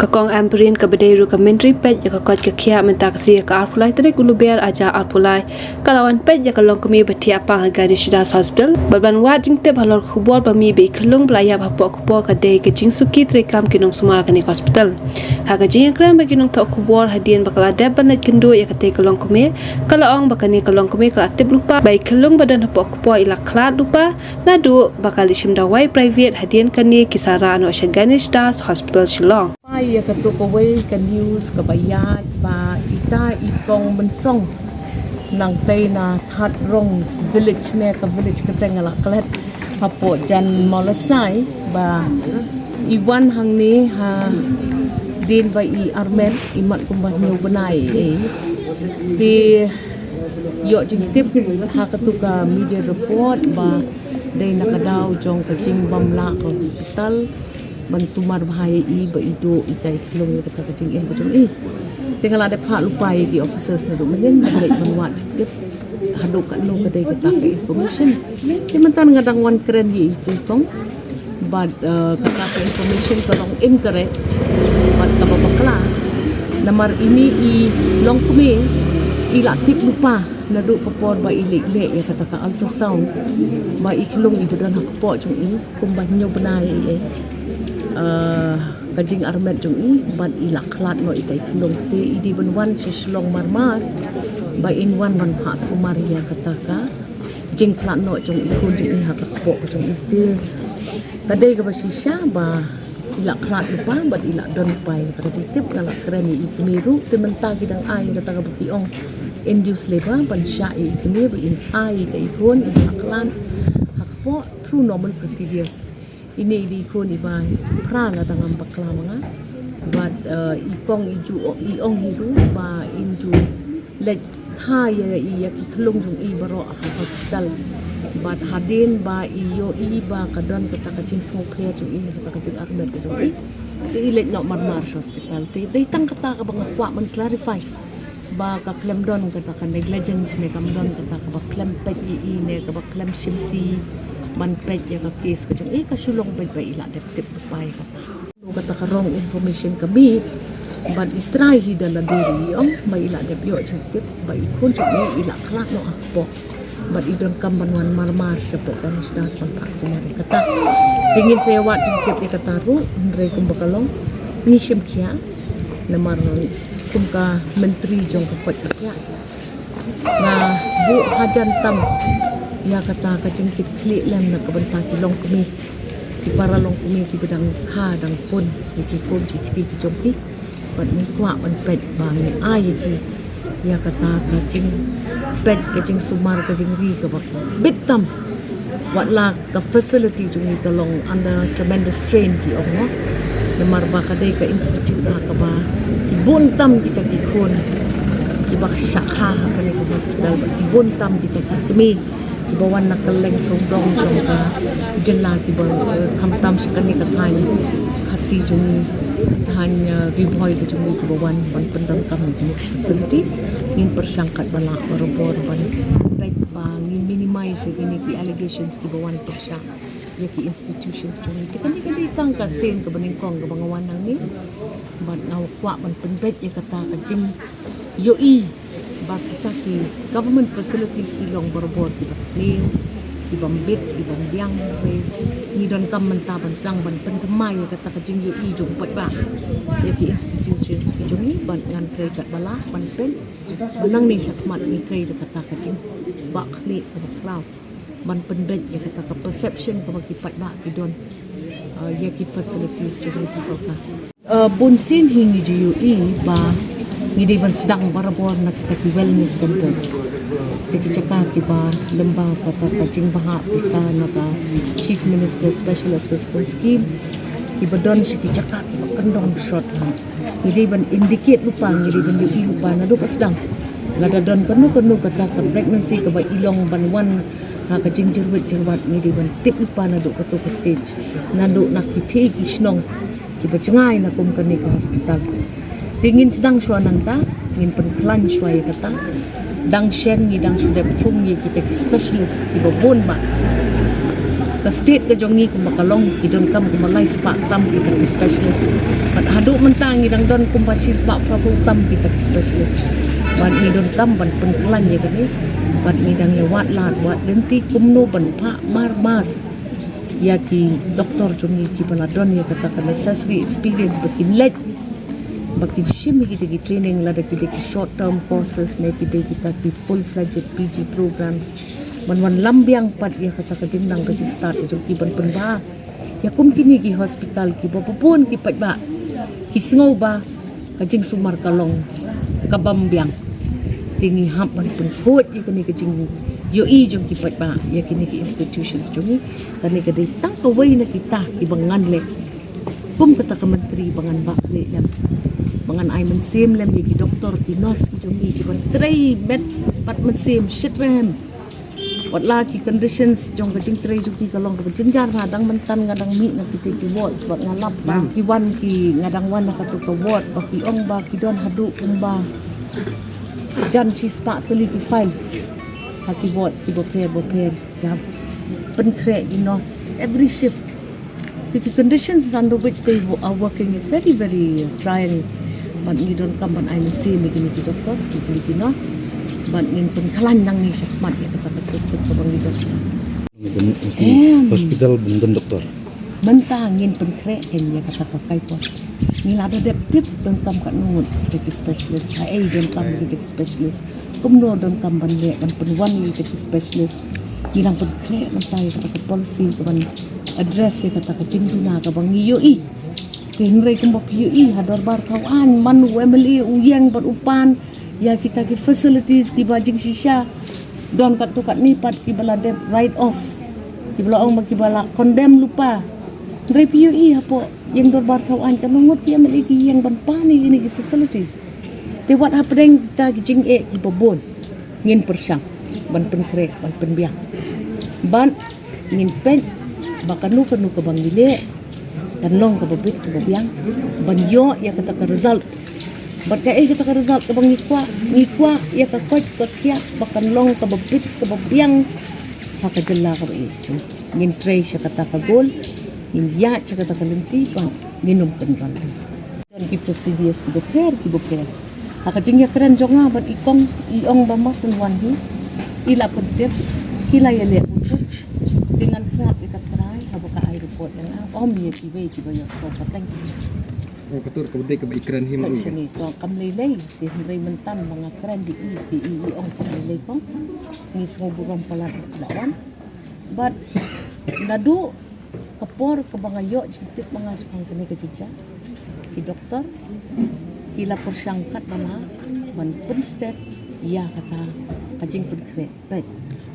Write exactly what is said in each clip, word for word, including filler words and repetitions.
Ka Kong Ampareen kaba dei ruh ka Myntri peit ïa ka koit ka khiah mynta ka sngi ka arphew lai tarik u Lber ar hajar arphew lai ka la wan peit ïa ka longkmie ba thiah pang ha Ganesh Das Hospital bad ban wad jingtip halor ka khubor ba mih ba i khyllung ba la ïap hapoh ka por ka dei ka jingsuki treikam ki nongsumar kane ka hospital. Ha ka jingïakren bad ki nongthoh khubor hadien ba ka la dep ban leit kynduh ïa katei ka longkmie, ka la ong ba kane ka longkmie ka la tip lypa ba i khyllung ba don hapoh ka por i la khlad lypa naduh ba ka leit shim dawai private hadien kane ki sa rah noh sha Ganesh Das Hospital Shillong. Ai ïa katu kawei ka news kaba ïaid ba ita i Kong Mynsong nangtei na Thadrong village ne ka village kata nga la klet hapoh jan Mawlasnai ba i wan hangne hadien ba i armet i mat kumba hynñiew bnai. Te ïoh jingtip ha katu ka media report ba dei na ka daw jong ka jingbym lah ka hospital ban sumar bha ïa i ba i duh ita i khyllung ïa kata ka jingim ka jong i. Te nga la dep phah lypa ïa ki officers naduh mynnin ban leit ban wad jingtip haduh katno ka dei kata ka information. Te mynta nga dang wan kren ïa i tu kong bad, eh, kata ka information ka long incorrect bad kaba bakla. Namar ine i longkmie i la tip lypa naduh ka por ba i leit leh ïa kata ka ultrasound ba i khyllung i ba don ha kpoh jong i kumba hynñiew bnai ïa i, eh, ka jingarmet jong i bad i la khlad noh ita i khyllung. Te i dei ban wan sha Shillong marmar ba in wan ban phah sumar ïa kata ka jingkhlad noh jong i khun jong i ha ka kpoh ka jong i. Te ka dei kaba shisha ba i la khlad lypa bad i la don lypa ïa kata ka jingtip. Nga la kren ïa i kmie ruh te mynta ki dang ai ïa kata kaba ki ong induced labour ban shah ïa i kmie ba in ai ïa ita i khun i ba la khlad ha kpoh through normal procedures. Ine i dei i khun i ba phra la dang ym bakla ma nga bad, eh, i kong i ju i ong hi ruh ba in ju leit kha ïa i ïa ki khyllung jong i baroh ha hospital. Bad hadien ba i ïohi ba ka don kata ka jingsngewpher jong i kata ka jingarmet ka jong i, te i leit noh marmar sha hospital. Te dei tang kata kaba nga kwah ban clarify ba ka khlem don kata ka negligence ne kam don kata kaba khlem peit ïa i ne kaba khlem shimti ban peit ïa ka case ka jong i. Ka shu long beit ba i la dep tip lypa ïa kata. Kata ka wrong information ka mih bad i trai hi da lade ruh i ong ba i la dep ïoh jingtip ba i khun jong i i la khlad noh ha kpoh bad i donkam ban wan marmar sha pdeng Ganesh Das ban phah sumar ïa kata. Te ngin sa ïa wad jingtip ïa kata ruh hynrei kumba ka long ngi shim khia namar kum ka myntri jong ka koit ka khiah nga buh hajan tam ïa kata ka jingkitkhlieh lem na ka bynta ki longkmie, ki para longkmie kiba dang kha dang pun ïa ki khun ki kti ki jong ki. Bad ngi kwah ban peit ba ngi ai ïa ki ïa kata ka jingpeit ka jingsumar ka jingri kaba bit tam. Wat la ka facility jong ngi ka long under tremendous strain ki ong mo. Namar ba ka dei ka institute ha kaba ki bun tam kita ki khun kiba shah kha ha kane ka hospital bad ki bun tam kita ki kmie kiba wan na kylleng sawdong jong ka jylla kiba, eh, khamtam sha kane ka thaiñ Khasi jong ngi, thaiñ, eh, Ri Bhoi ka jong ngi kiba wan ban pyndonkam ïa kine ki facility. Ngin pyrshang katba lah barabor ban peit ba ngin minimize ïa kine ki allegations kiba wan pyrshah ïa ki institutions jong ngi. Te kane ka dei tang ka sien kaba nyngkong kaba nga wan hangne bad nga kwah ban pynbeit ïa kata ka jingïohi ba kita ki government facilities ki long barabor kiba sniew, kiba mbit, kiba biang. Hynrei ngi donkam mynta ban sdang ban pynthymmai ïa kata ka jingïohi jong u paidbah ïa ki institutions ki jong ngi bad ngan trei katba lah ban peit ba nangne shakhmat ngi trei da kata ka jingbahkhlieh kaba khraw ban pynbeit ïa kata ka perception kaba ki paidbah ki don, uh, ïa ki facilities jong ki sorkar. Uh, bun sien hi ngi ju ïohi ba ngi dei ban sdang barabor na kita ki wellness centers. Kita ki jaka kiba lyngba kata ka jingbahah pisa na ka Chief Minister Special Assistance Scheme kiba don sha ki jaka kiba kyndong shortcut. Ngi dei ban indicate lypa, ngi dei ban ïohi lypa naduh ba sdang. Lada don kano kano kata ka pregnancy kaba i long ban wan ha ka jingjyrwit jyrwat, ngi dei ban tip lypa naduh kato ka stage, naduh na ki thei ki shnong kiba jngai na kum kane ka hospital. Te ngin sdang shuwa nangta, ngin pynkhlaiñ shuwa ïa kata. Dang shen ngi dang shu dep thung ïa kita ki specialist kiba bun bha. Ka state ka jong ngi kumba ka long, ki donkam kumba lai spah tam kita ki specialist. Bad haduh mynta ngi dang don kumba shi spah phraphew tam kita ki specialist. Bad ngi donkam ban pynkhlaiñ ïa kane. Bad ngi dang ïa wad lad wad lynti kumno ban phah mar mar ïa ki doktor jong ngi kiba la don ïa kata ka necessary experience ba kin leit, ba kin shim ïa kita ki training, lada ki dei ki short term courses ne ki dei kita ki full fledged P G programs. Ban wanlam biang pat ïa kata ka jingnang ka jingstad ka jong ki ban pynbha ïa kum kine ki hospital kiba bun ki paidbah ki sngew ba ka jingsumar ka long ka bam biang. Te ngi hap ban pynkhuid ïa kane ka jingïohi jong ki paidbah ïa kine ki institutions jong ngi. Kane ka dei tang kawei na kita kiba ngan leh kum kata ka myntri ba ngan bah leh lem, ba ngan ai mynsiem lem ïa ki doktor ki nurse ki jong ngi kiban trei met bad mynsiem shitrhem. Wat la ki conditions jong ka jingtrei jong ki ka long kaba jynjar, nga dang mynta nga dang mih na kita ki wards bad nga lap ba ki wan ki, nga dang wan na katu ka ward ba ki ong ba ki don haduh kumba jan shi spah tylli ki file ha ki wards kiba pher ba pher. Ki hap pynkhreh ki nurse every shift. So ki conditions under which they wo- are working is very, very trying. Bad ngi donkam ban ai mynsiem ïa kine ki doktor, ïa kine ki nurse. Bad ngin pynkhlaiñ nangne shakhmat ïa kata ka system kaba ngi don. Em. Hospital bym don doktor. Mynta ngin pynkhreh kein ïa kata ka kaipor. Ngi la da dep tip donkam katno ngut kita ki specialist. Haei donkam kita ki specialist. Kumno donkam ban leh ban pynwan ïa kita ki specialist. Ngi dang pynkhreh mynta ïa kata ka policy kaban address ïa kata ka jingduna kaba ngi ïohi. Te hynrei kumba phi ïohi ha dorbar thaw aiñ man u M L A u ïeng bad u pan ïa kita ki facilities kiba jingshisha. Don katto katne pat kiba la dep write off, kiba la ong ba kiba la condemn lypa. Hynrei phi ïohi hapoh ïing dorbar thaw aiñ katno ngut ki M L A ki ïeng ban pan ïa kine ki facilities. Te wat hapdeng kita ki jingeh kiba bun ngin pyrshang ban pynkhreh ban pynbiang. Bad ngin peit ba kano kano kaba ngi leh kan long kaba bit kaba biang ban ïoh ïa kata ka result. Bad kaei kata ka result kaba ngi kwah, ngi kwah ïa ka koit ka khiah ba kan long kaba bit kaba biang ha ka jylla kaba ïeit jong ngi. Ngin trei sha kata ka goal, ngin ïaid sha kata ka lynti bad ngin ym kynran. Don ki procedures kiba pher kiba pher. Ha ka jingïakren jong nga bad i kong, i ong ba ma pynwan hi, i la pyntip, i la ïaleh bun bun. Te ngan sngap ïa ka trai haba ka ai report ïa nga, ym ïa kiwei kiba ïohsngew pateng. Ong ka tur ka dei kaba i kren hi ma. Ka u shane to kam lei lei, te hynrei mynta ba nga kren da i, te i, i ong kam lei lei kong. Ngi sngew burom palat ba la wan. Bad naduh ka por kaba nga ïoh jingtip ma nga shaphang kane ka jingjia, ki doktor ki la pyrshang katba lah ban pynstet ïa kata ka jingpynkhreh. Peit,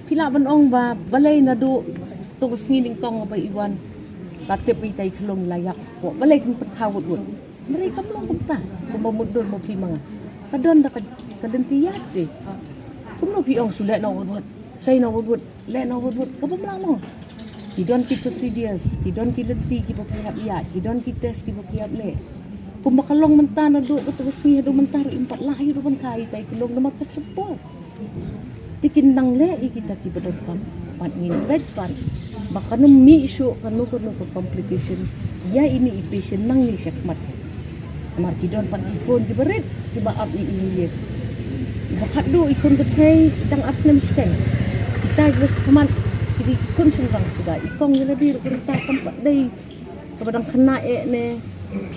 phi lah ban ong ba balei naduh to ka sngi nyngkong ba i wan la tip ïa itai i khyllung la ïap hapoh, balei kin pynkha wut wut. Hynrei kam long kumta kumba mutdur ma phi ma nga. Ka don da ka, ka lynti ïaid te. Kumno phi ong shu leh noh wut wut, sei noh wut wut, leh noh wut wut, ka bym lah long. Ki don ki procedures, ki don ki lynti kiba phi hap ïaid, ki don ki test kiba phi hap leh. Kumba ka long mynta naduh kato ka sngi haduh mynta ruh im pat lah ïa ruh ban kha ïa itai i khyllung namar ka shim por. Te kin nang leh ïa kita kiba donkam, bad ngin peit pat ba kan ym mih shuh kano kano ka complication ïa ine i patient nangne shakhmat. Namar ki don pat ki khun kiba rit kiba ap ïa i ïing. Iba khatduh i khun kynthei dang ar snem shiteng. Kita kiba shakhmat ki dei ki khun shynrang suda, i kong ïa lade ruh ka rta kam pat dei kaba dang khynnah eh ne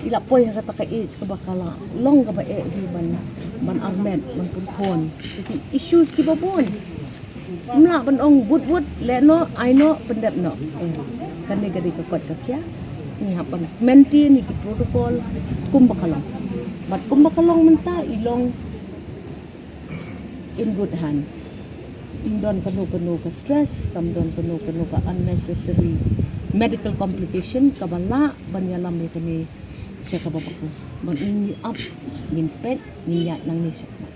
i la poi ha kata ka age kaba ka la long kaba eh hi ban, ban armet, ban pynkhon. Ki issues kiba bun. Ym lah ban ong wut wut, leh noh, ai noh, pyndep noh. Eh, kane ka dei ka koit ka khiah. Ngi hap ban maintain ïa ki protocol kumba ka long. Bad kumba ka long mynta i long in good hands. Ym don kano kano ka stress, kam don kano kano ka unnecessary medical complication kaba lah ban ïalam ïa kane sha kaba bakla. Bad ngin ïa ap, ngin peit, ngin ïaid nangne shakhmat.